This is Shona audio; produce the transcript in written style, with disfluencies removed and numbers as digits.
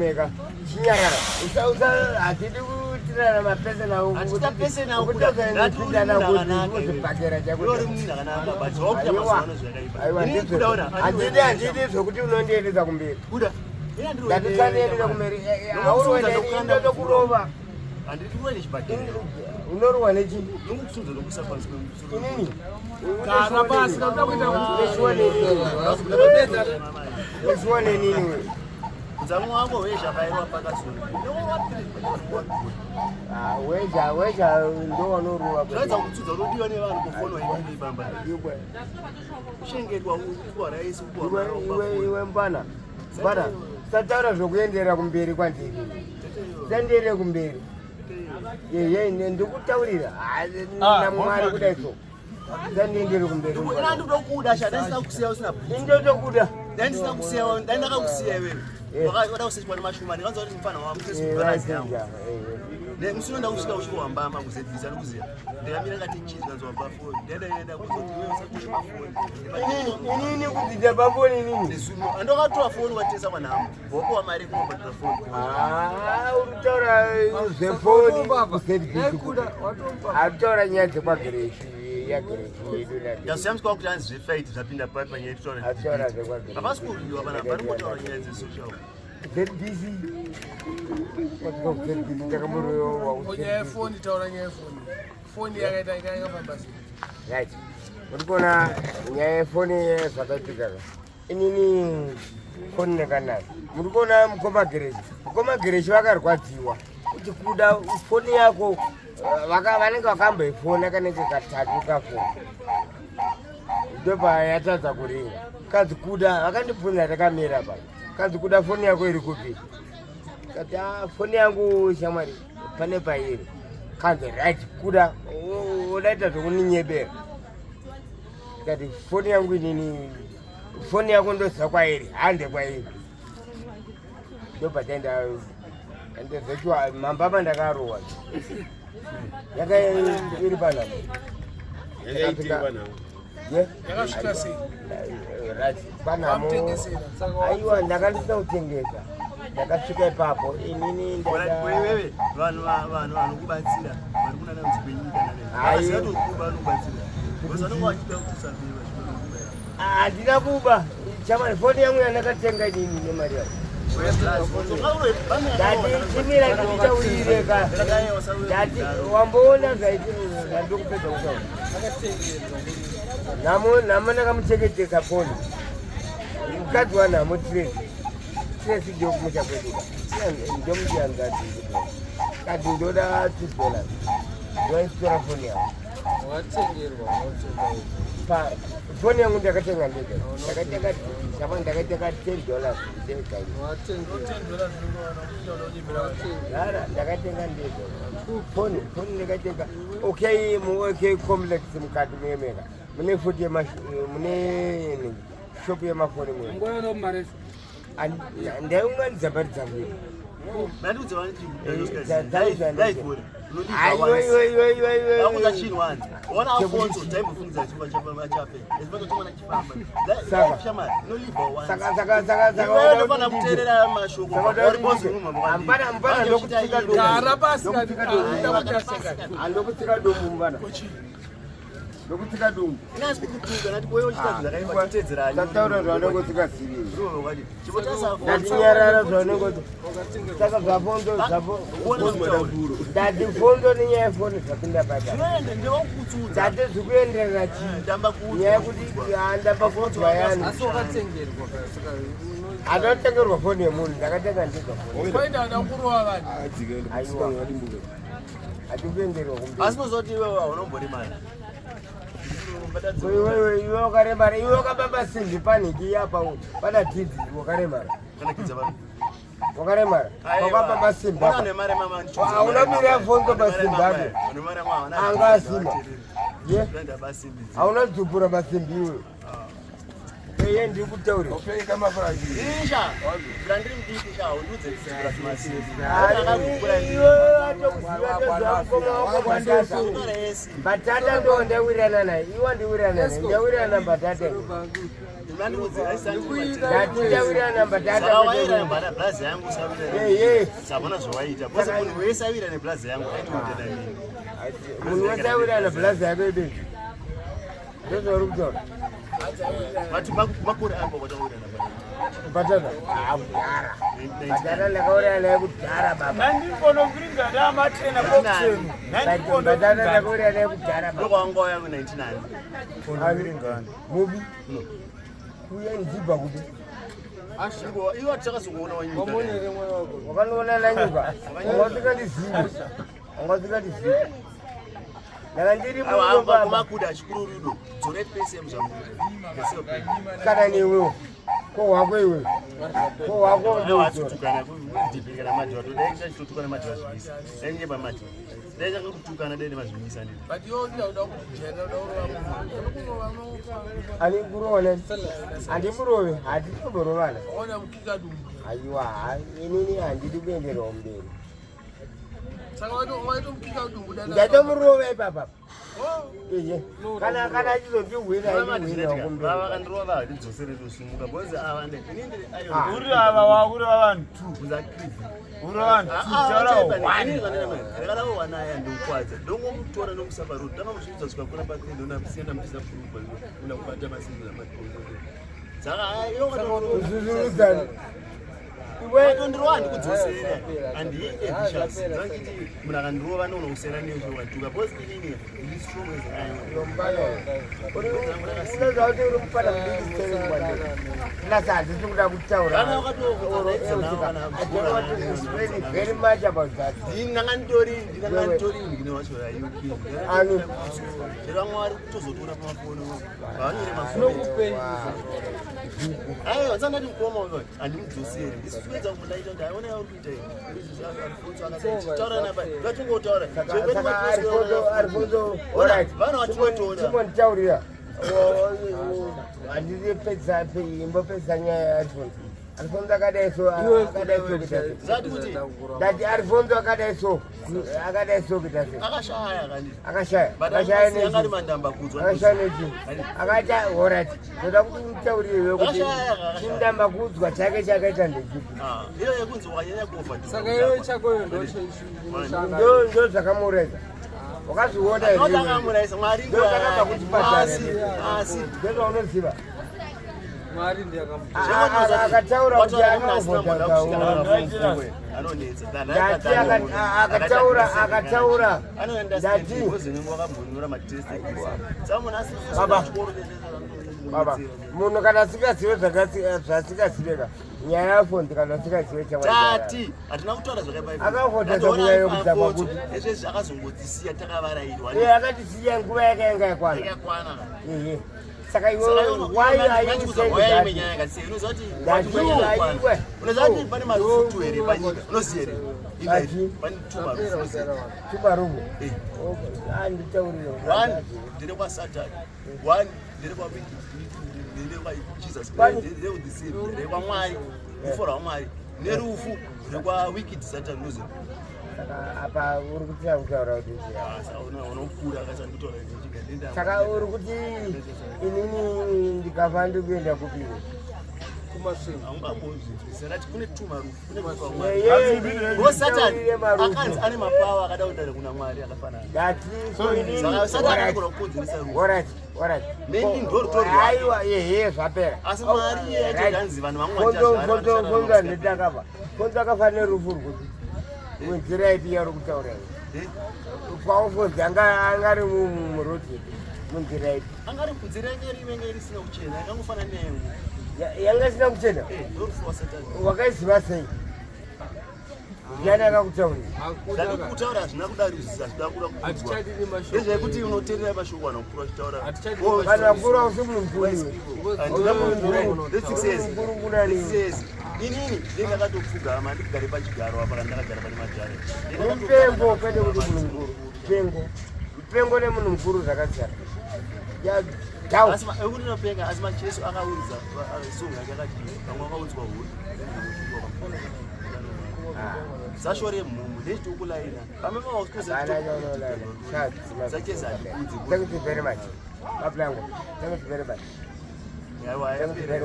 Meka, chinyarara. Usa usa hatidi kutirana mapese nawo. Hatita pese nawo kuda. kuda. Ndati uri kuzvipakira chako. Iwe uri munhu akanaka but wakuita mazuva ano zvakaipa. Aiwa Inini ndizvo. kuda ona. Handidi handidi zvokuti unondiendesa kumberi. Kuda. Ina ndiri Ndati usandiendesa kumberi. Haurowe neni ndotokurova. Handidi kuwe nechibhakera. Unorohwa nechi? Ndokukusunza ndokuisa pasi pemusoro. Inini. Gara pasi, kana kuita Uneshuwa nenini. Uneshuwa nenini wewe. Mudzamwa wako wezha pairwa pakazona. Ah, weja weja ndo wanorova. Zvaedza kutsudza unodiwa nevanhu kufona inini bamba. Iwe Kuchengetwa kuwa raisi kuwa iwe iwe iwe mbana. Mbana. Sataura zvokuenderera kumberi kwandiri. Sandiende kumberi. Yeye ndikutaurira. Ah, NaMwari kudai so. Sandiendere kumberi. Ina ndinokuda sha ndisina kusiya usina bhutsu. Ndotokuda. Dai ndisina kusiya dai ndakakusiya iwewe. Eh. Wakada kusechwa nemashuma ndikanzwa kuti mfana wangu Facebook balance yangu. Musi unoenda kusvika uchikohambama kuzebvisa ndikuziya. Ndikamira ngati chizi kanzwa pafoni. Ndaenda kuzoti iwewe usatore pafoni. Inini kudzidza pafoni inini. Nezuro andakatora foni watesa kwanhamo. Wokuwa mari kunobhadhara foni. Ah, uri kutaura zvefoni Kuda, watompa. Ari kutaura nyaya dzekwagireshi yagireshi yedu nati. Ndasiyamiswa kuti hanzi zvefight zvapinda papi panyaya yekutaura. Ari kutaura zvekwagireshi. Hapasi kuriwa panapa pari kungotaura nyaya dzesocial. ZBC. Watika kuZBC takamborewa Nyaya yefoni, taura nyaya yefoni. Foni yakaita yakafamba sei? Right. Uri kuona nyaya yefoni zvakaitika ka. Inini foni ndakanaka. Muri kuona mukoma Gereshi. Mukoma Gereshi vakarwadziwa kuti kuda foni yako vanenge vakamboifona kanenge katatu kafoni. Ndobva yatadza kuringa. Kanzi kuda vakandibvunza ndakamira pa. Kanzi kuda foni yako iri kupi? Kati ah foni yangu shamwari pane pairi. Kanzi right kuda udaita zvekuninyebera. Kati foni yangu inini foni yako ndoziva kwairi hande kwairi. Ndobva taenda ende zvechwa mambama ndakarowa. Yanga iri panapa. Ye? Yakasvika sei? Right. Panamo. Wamutengesera. Aiwa ndakandisina kutengesa. Ndakasvika ipapo inini ndaka Wewewe vanhu vanhu vanokubatsira vari kunana kunze kwenyika Ayi. nana. Vanokubatsira. Vanenge vachida kuti usabve vachida handina kuba chamani foni yangu yandakatenga inini nemari yangu. Ndati chimira ndikutaurire ka. Ndati wamboona zvaiti ndandokupedza kutaura. Nhamo nhamo ndakamuchengetesa foni. Mukadzi wanhamo Tracy. Tracy ndokumusha kwedu. Ndomuchianzadzi. Kati ndoda $2. Ndoitora foni yangu. Watengerwa, watengerwa. Pa foni yangu ndakatenga ndega. Ndakatenga chama ndakatenga $10 ndega. Watengerwa. Rara ndakatenga ndega. Foni foni ndakatenga. Okay mu okay complex mukati memeka. Mune futi yema mune shop yemafoni mwe. Ngoyo mare. Ndaiunganidza mari dzangu ini. Ndandiudza vanhu Aiwa iwe iwe iwe iwe. Vakuza chinhu wanzi. Ona Alfonso taimbofungidza chifamba chafamba chafe. Ezvinototomana chifamba. Saka. Shamari, no live once. Saka saka saka saka Iwewe unofana kuteerera mashoko. Saka Uri boss room mambo. Hapana hapana ndokutsika domu. Gara pasi Ndokutsika kati. domu. Kuda kuita sei? Ndokutsika domu mwana. Ndokutsika domu. Inasi kukutuka nati wewe uchita zvinhu zvakaipa titeedzera. Sataura zvaunenge usingaziviri. Chibotasa Alfonso. Ndatinyarara zvaunenge saka zvafondo zvafo ndati fondo nenyaya yefoni zvapinda papa. Zvinoenda ndewakutsuudza. Ndati zvikuenderera chii? Ndamba kuudzwa. Nyaya yekuti ndamba kuudzwa yani. Asi wakatengerwa ka saka Handatengerwa foni yemunhu ndakatenga ndega foni. Kwaenda ana kurova vanhu. Aiwa. Hatikuenderwa kumberi. Asi unozoti iwewe haunomboremara. Iwewe iwe wakaremara iwe wakababa simbi paniki apa pana tidzi wakaremara Kana kidza vanhu. wakaremara wakababa simbi apa Hauna mira fonzo pasimbi apo. Anga asina. Ye? Hauna dzupura masimbi iwe. Eye ndiri kutaurira. Iwe atokuziva tozvamukoma wako kwandasa. Mbatata ndo ndawirirana naye. Iwe ndiwirirana naye. Ndawirirana mbatata. Ndatitaurira namba bhara blazi yangu sabona zvawaita bcause munhu wese awira neblazi yangu aitoutenda nini. Munhu wese awira neblazi yako ibenzi, ndozvauri kutaura. But makore ako wataurira Batata kudhara, batata ndakauraya naye kudhara baba. Batata ndakauraya naye kudhara baba. Ndokwanga wauya ku 99. Mubi kuya ndichibva kupi? Iwe takazokuona wanyuka. Wamonere mwana wako. Wakanoona nanyuka, wanga usingandizivi, wanga usingandizivi. Ndanga ndiri muno baba. Kumakuda chikuru rudo dzore pese muzvamuita. Kana newewo ko hwako iwe, ko hwako ndodzora. Achitukana kudhibhirika namadhiwa, todai chitotukana madhiwa zvimisa dai nyepa madhiwa dai changa kutukana dai nemazvimisa ndii. But iwe unoda kuda kujaira, uda kurova munhu, unokurova unofa. Ani kuroona handimurove, hatitomborovana. Waona mukika dumbu. Aiwa, inini handidi kuenderwa mberi. Saka waitomukika dumbu dai. Ndatomurova ipapa. Oh. Iye kana achizondihwina ndihwina kumberi. Vakandirova handidzosere, ndosumuka because ava inini ndiri Ah. Uri ava wakureva vanhu two. Uri vanhu two, taura one. Ndakadavo wanaya ndokwadza ndongomutora ndomusa parodi tanga musvibza svika kuna patiri ndonasiya ndamupisa purugwa una kubata masinzi namadhoo saka Kuzvuzvurudzana iwe. Watondirova handikudzosere, handiite vicious ndachiti munhu akandirova noona kusiyana nezvewatuka because inini ndiri strong as an iron. Unoziva kuti uri mufana mudiki sei kwandiri, plus handisi kuda kutaura. Kana wakatoa. I don't want to explain very much about that. Ndinanga nditori ndine wacho rayuki. Ani? Chero vamwe vari kutozotora pamafoni vanyore mafoni. Tinokupengisa. Aiwa, sandati mukoma uyo handimudzoseri, ndisikuedza kumulaita kuti aiona yauri kuita iyi Alfonso akadai, taura naba ngatingotaura. Saka Alfonso, Alfonso, alright. Vana vatingotora. Chimonditaurira, handisi pedzisa, imbopedzisa nyaya yaAlfonso. Alfonso akadai so, akadai so, kuita sei? Zati kuti Ndati Alfonso akadai so, akadai so, kuita sei? Akashaya kandi. Akashaya. But Akashaya angari nechi? mandamba kudzwa. Akashaya nechi? Akaita alright, ndoda kuti utaurire iwe kuti Akashaya, akashaya. chindamba kudzwa chake chakaita ndechipi? Ah, iyo yekunzi wakanyanya kufa. Saka iwe chakoyo ndochishanga. Ndo zvakamuurayisa, wakazviona here iwe? Ndakamuraisa Mwari. Ndo zvakabva kuchipatara. Asi asi Ndozvaunoziva. Mwari ndiye akamupa. Akataura kuti anonetsa. Ndati akataura, akataura. Ndati. Wakambonyora matest. Baba. Baba, munhu kana asingazive zvaasingaziveka, nyaya yafonzi kana asingazive chamwari. Tati hatina kutaura. Akafota kunyaya yekudhakwa kuti- Zvakaipaezvezvi akazongotisiya takavarairwa. Iye akatisiya nguva yake yanga yakwana. Yakakwana. Ehe, saka iwe why are you saying that? That you are iwe. Unoziva kuti pane marufu tu here panyika? Unoziva here? Ati. Pane tu marufu, unoziva here? Tumarufu? Eh. Anditaurire. One ndere kwaSatan, one ndere kwaWicked, ndere kwaJesus Pane- Christ, ndere the same rekwaMwari, rufu rwaMwari nerufu rekwaWicked Satan, unoziva? Saka apa uri kuti kutaura kuti Unokura akasandikutaura. Saka uri kuti inini ndikafa ndikuenda kupiro? Kumasvingo. Haungambozvinzwisisa kune tu marufu, kune rufu Yeye, rwaMwari ngo Satani nditaurire marufu. akanzi ane mapawa akada kudara kuna Mwari akafanana. Ndati so inini Saka Satani alright. anogona kukonzeresa rufu. Alright. Meni ndo rutori rwake. Aiwa, yehe, zvapera. Asi Mwari iye yacho kanzi vanhu vamwe Fonzo, fonzo handiti akafa? Fonzo akafa nerufu rwupi, wenzira ipi yauri kutaura iyi? Kwaofonzi angari murodhi munzira ipi? Angari nzira yange iri inge isina kuchena, yakangofanana neyangu. Yanga isina kuchena? Ndorufu rwaSatani. Wakaiziva sei? Ndiani akakutaurira? Hakuna. Zvandikutaura hazvina kudaruzisa, zvida kuda kuudzwa. Hatichadi nemashoko. Ndezvekuti unoteerera mashoko vanhu vakuru vachitaura. Hatichadi. Vanhu vakuru hausi munhu mukuru iwe. Handina munhu. This 6 years. Mukuru kunani? 6 years inini ndenge ndakatopfugama ndigare pachigaro apa kandakagara pane majare. Mupengo, kwete kuti munhu mukuru. Mupengo, mupengo nemunhu mukuru zvakasiyana. Ya dau. Asi ekuti inopenga, asi macheso akaudza song yake akati vamwe vakaudzwa huri sashore mhumhu ndechitokulaina pamwe. Thank you very much. Bablango. Thank you very much. Aiwa, yapera.